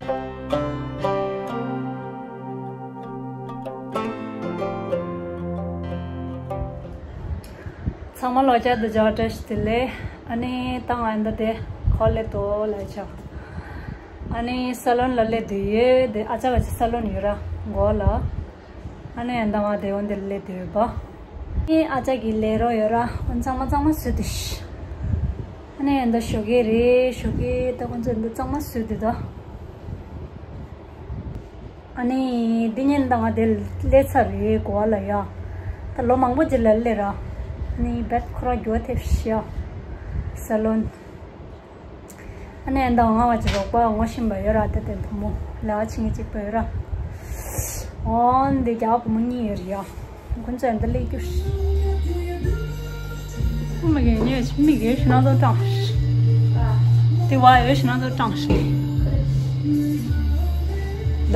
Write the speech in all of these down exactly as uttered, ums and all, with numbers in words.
ཚང་མ་ལོ་བརྒྱ་དང་བརྒྱ་བཀྲ་ཤིས་བདེ་ལེགས། ཨ་ནི་ད་ང་འདི་དེ་ཁོ་ལེ་ཏོ་ལ་ཆ། ཨ་ནི་ས་ལོན་ལ་ལས་དུས་ཡོད་དེ། ཨ་ཅག་ག་ཅི་ས་ལོན་ཡོད་ར་མགོ་ལ། ཨ་ནི་ཨ་མདའ་ང་དེ་འོན་དེ་ལས་དུས་བ། ཨ་ནི་ཨ་ཅག་གི་ལས་རོགས་ཡོད་ར། འོན་ཚང་མ་གཙང་མ་བཟོས་དུས། ཨ་ནི་ཨ་མདའ་ཞོགས་ཀས་རེད། ཞོགས་ཀས་ད་ཁོང་ཚོ་འདི་གཙང་མ་བཟོས་དུས་ད། ཨ་ནི་འདི་ཉིན་ད་ང་དེ་ལས་ཚར་རེད་གོ་བ་ལ་ཡ། ད་ལོ་མང་པོ་ཅིག་ལ་ལས་ར། ཨ་ནི་བེད་ཁོ་ར་རྒྱུ་བ་ཐེབས་ཤག་ས་ལོན། ཨ་ནི་ཨ་མདའ་ང་བ་ཅིག་རོགས་པ་ངོ་ཤེས་པ་ཡོད་ར། ད་དེ་བུ་མོ་ལས་ཀ་བྱེད་མཁན་གཅིག་པ་ཡོད་ར། འོན་དེ་རྒྱ་བུ་མོ་གཉིས་ཡོད་རེད་ཡ། ཁོང་ཚོ་འདི་ལས་རྒྱུ། མི་གེ་ཉེ་མི་གེ་ཤི་ན་དོ་ཀྲང་ཤི། དེ་བ་ཡོད་ཤི་ན་དོ་ཀྲང་ཤི། ད་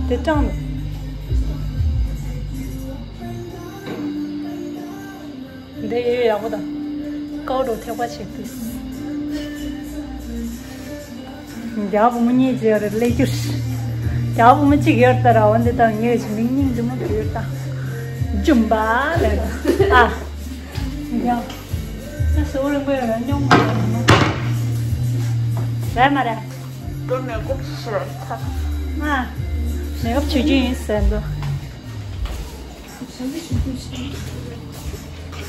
དེ་ཀྲང་། འདི་ཡོད་ཡག་པོ་དང་། ཀའོ་རོ་ཐེག་པ་ཆེ་ཕིས། རྒྱ་བུ་མོ་གཉིས་ཀྱི་རེ་ལས་རྒྱུ། རྒྱ་བུ་མོ་གཅིག་ཡོད་ད་ར། འོན་ཏེ་ད་ངས་ཀྱི་མིང་སྙིང་རྗེ་མོ་ཡོད་ད། ཇུམ་པ་ལས་ད། ཨ། ཡ། ད་སོ་རིང་པོ་ཡོད་ར་སྙོམས་མ་རེད་མ། རེད་མ་རེད། ད་མེག་ཨབ་བྱེད་ད། ཨ། མེག་ཨབ་བྱེད་རྒྱུ་ཡིན་ཟེར་འདུག་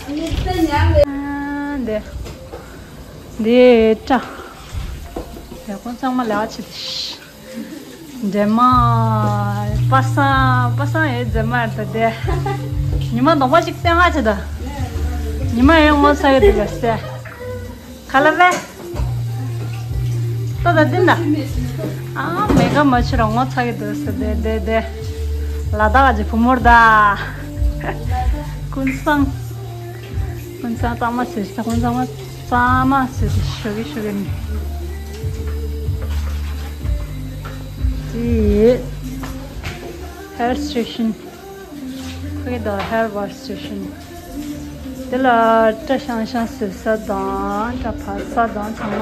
འདི། འདི་སྐྲ། འདི་ཁོང་ཚང་མ་ལས་ཀ་བྱེད་དེ། འདྲེ་མ། པ་སངས་པ་སངས་ཡོད་མཛེས་མ་ད་དེ། ཉི་མ་གདོང་པ་ཞིག་བསྟན་ང་བྱེད་ད། ཉི་མ་ཡོད་ངོ་ཚ་ཡོད་དེ་བས་སེ། ག་ལ་བས། ལྟོ་ད་འདི་འདྲ། ཨ་མེག་ཨབ་མ་བྱས་ར་ངོ་ཚ་གི་འདུག་ཟེར་དེ་དེ་དེ། ལ་དྭགས་ཀྱི་བུ་མོར་ད། ཀུན་བཟང་། ཀུན་བཟང་གཙང་མ་ཟེར་ཤག་ཀུན་བཟང་མ་གཙང་མ་ཟེར་དེ་ཞོ་གི་ཞོ་གི་ནི། དེ། hair station། ཁོ་གི་ད་hair wash station། དེ་ལ་སྐྲ་ཤང་ཤང་བཟོ་ས་དང་སྐྲ་བར་ས་དང་ཚང་མ།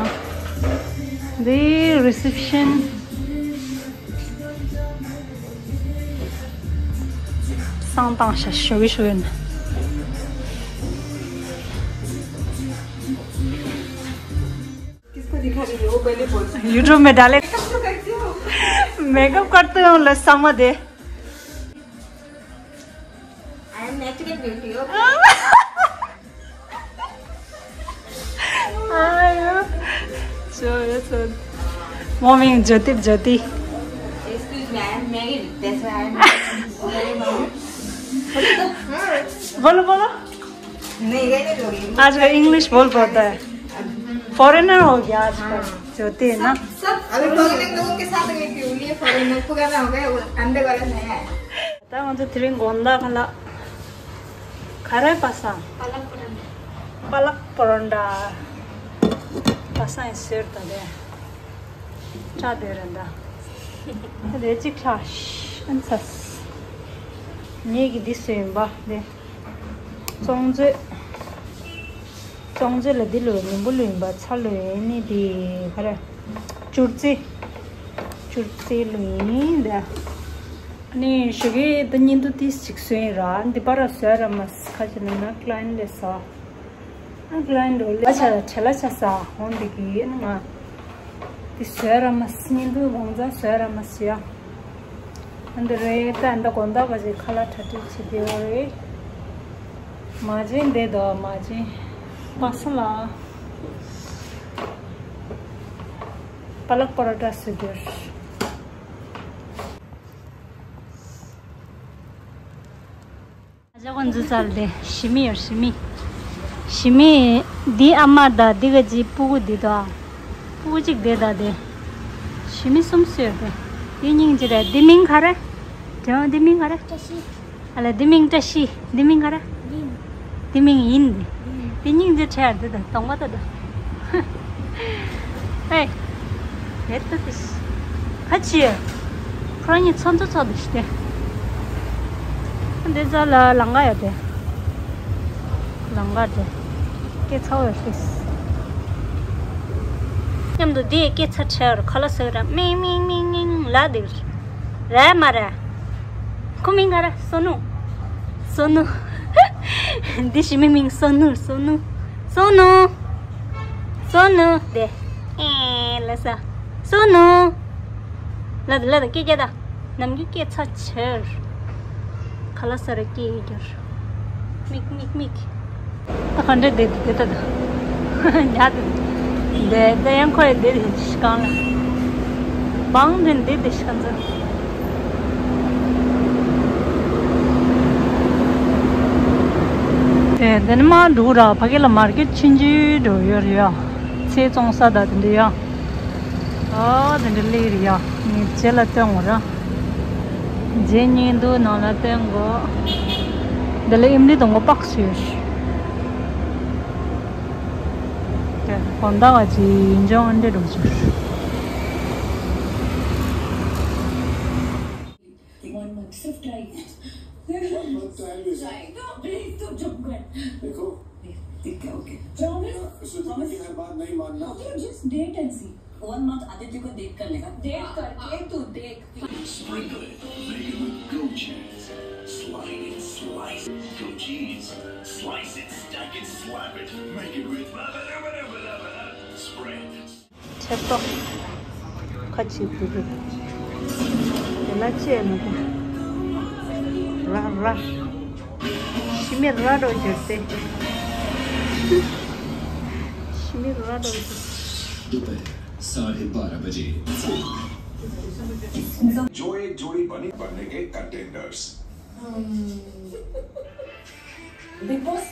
འདི་reception། བསང་བཏང་ཤག་ཞོ་གི་ཞོ་གི་ནི། किसको दिखा रही है? वो पहले बोल। YouTube में डाले। मेकअप करते हो लस्सा मत दे। I am natural beauty, okay? आयो। चोयो चोयो। म मिङ ज्योति ज्योति। Excuse me, I am married. That's why I am very normal. बोलो, बोलो। नहीं, रहने दो ये। आजकल इंग्लिश बहुत बोलता है। फॉरेनर हो गया आजकल। हाँ। ज्योति है ना? सब, सब अभी फॉरेनर लोगों के साथ रहती हूँ, ये फॉरेनर पुराना हो गया, वो अंदर वाला नया है। ད་ང་ཚོ་དེ་རིང་དགོང་དག་ཁ་ལག་ག་རེ། པ་སངས། पालक पराठा। पालक पराठा། པ་སངས་ཡིན་ཟེར་ད་དེ། སྐྲ་དེ་རེད་ད། ད་དེ་གཅིག་ལྷག་ཨན་ཚ། ངེད་ཀྱི་འདི་བཟོས་ཡིན་པ་དེ། བཙོང་མཛོད། བཙོང་མཛོད་ལ་འདི་ལོས་ཉིན་པོ་ལོས་ཡིན་པ་ཚ་ལོས་ཡིན་ནི་འདི་ག་རེ། བཅུར་རྩི། བཅུར་རྩི་ལོས་ཡིན་འདི། ཨ་ནི་ཞོགས་ཀས་ད་ཉིན་དུ་ཏིས་ཅིག་བཟོས་ཡིན་ར། འདི་པར་བཟོས་ར་མ་ཁ་ཅིག་ན་ན་ཀླ་ཡན་ལས་ས། ཨ་ཀླ་ཡན་རོ་ལས་ཆ་བྲེལ་ལ་ཆ་ས་འོང་འདི་གི་ཨ་ནི་ང་། འདི་བཟོས་ར་མ་ཉིན་དུ་དགོང་ཚ་བཟོས་ར་མ་ཟེར་ཡ། འདི་རེད་ད། འདི་དགོང་དག་བ་ཞིག་ཁ་ལག་གྲ་སྒྲིག་བྱེད་དེ་ཡོད་རེད། མ་བྱན་འདི་དོ་མ་བྱན། པ་སངས་ལ། पालक पराठा བཟོས་དེ་རེད། ཨ་ཅག་ཁོང་ཚོ་ཚར་ཏེ་ཞི་མི་ཡོད། ཞི་མི། ཞི་མི། འདི་ཨ་མ་དང་འདི་ག་ཅི་སྤུ་གུ་འདི་དང་། སྤུ་གུ་གཅིག་དེ་དང་དེ། ཞི་མི་གསུམ་ཡོད་དེ། འདི་སྙིང་རྗེ་རེད། འདི་མིང་ག་རེ། དྲན་འདི་མིང་ག་རེ། བཀྲ་ཤིས། ཨ་ལ་འདི་མིང་བཀྲ་ཤིས། འདི་མིང་ག་རེ། ཡིན། འདི་མིང་ཡིན་འདི། ཡིན། འདི་སྙིང་རྗེ་ཁྲེལ་འདི་དང་གདོང་པ་ལྟ་དང་། ཧེ། ཡེ་ཏོ་ཏི་ཤི། ཁ་ཆེ། ཁོ་རང་གཉིས་ཚོ་ཚོ་ཚོ་འདི་ཤི་སྟེ། འདི་ཚོ་ལ་ལང་ཀ་ཡོད་དེ། ལང་ཀ་དེ། སྐྱེ་ཚ་བོ་ཡོད་ཤི། མཉམ་དུ་འདི་སྐྱེ་ཚ་ཁྲལ་ཁ་ལ་ཟེར་ར་མིང་མིང་མིང་། ལ་དེ་རེད་མ་རེད། ཁོ་མིང་ག་རེ། སོ་ནུ། སོ་ནུ། འདི་ཞི་མི་མིང་སོ་ནུ། སོ་ནུ། སོ་ནུ། སོ་ནུ་དེ། ཨེ་ལ་ས། སོ་ནུ། ལ་དེ་ལ་དེ་སྐད་རྒྱག་ད། ནམ་རྒྱུན་སྐད་ཚ་ཆེར། ཁ་ལག་ཟ་རེ་སྐད་རྒྱག་མིག་མིག་མིག་ད་ག་འདྲ་བསྡད་དེ་ད་ད། ཉལ་དེ། བསྡད་བསྡད་ཡང་ཁོ་ཡི་བསྡད་དེ་ཤི་གང་ལ། བང་དེ་བསྡད་དེ་ཤི་གང་ཚ། དེ་དེ་ནི་མ་འགྲོ་ར་ཕ་གི་ལ་མར་ཀེ་ཊི་ཕྱིན་ཅི་འགྲོ་ཡོད་རེད་ཡ། ཚལ་བཙོང་ས་ད་དེ་འདྲ་ཡ། ཨོ་དེ་འདྲ་ལེགས་རེད་ཡ། ངས་རྗེས་ལ་སྟོན་དགོས་ར། རྗེས་ཉིན་འདུག་ནང་ལ་སྟོན་དགོས། འདི་ལ་ཨིམ་ལི་དང་ངོ་པགས་ཡོད། དེ་གོང་ད་བ་ཅི་ཡིན་ཅང་འདྲེ་འགྲོ་ཆུ། One month, सिर्फ ढाई। One month time is. No, please, तुम चुप कर। देखो। ठीक है, ओके। Promise? सुनो, मेरी हर बात नहीं मानना। Okay, just date and see। One month Aditya को date कर लेगा। Date करके तू देख। Sprinkle it, make it with goat cheese. Slide it, slice it, goat cheese. Slice it, stack it, slap it. Make it with spread. ཆབ་ཏོག་ཁ་ཆེ་བུ་རུ། དེ་ལ་ཆེ་ནི་དེ། ར་ར། ཤི་མི་ར་རོ་གྱུར་ཏེ། ཤི་མི་ར་རོ་གྱུར། दोपहर साढ़े बारह बजे। जो एक जोड़ी बनी बनने के कंटेंडर्स। Big boss.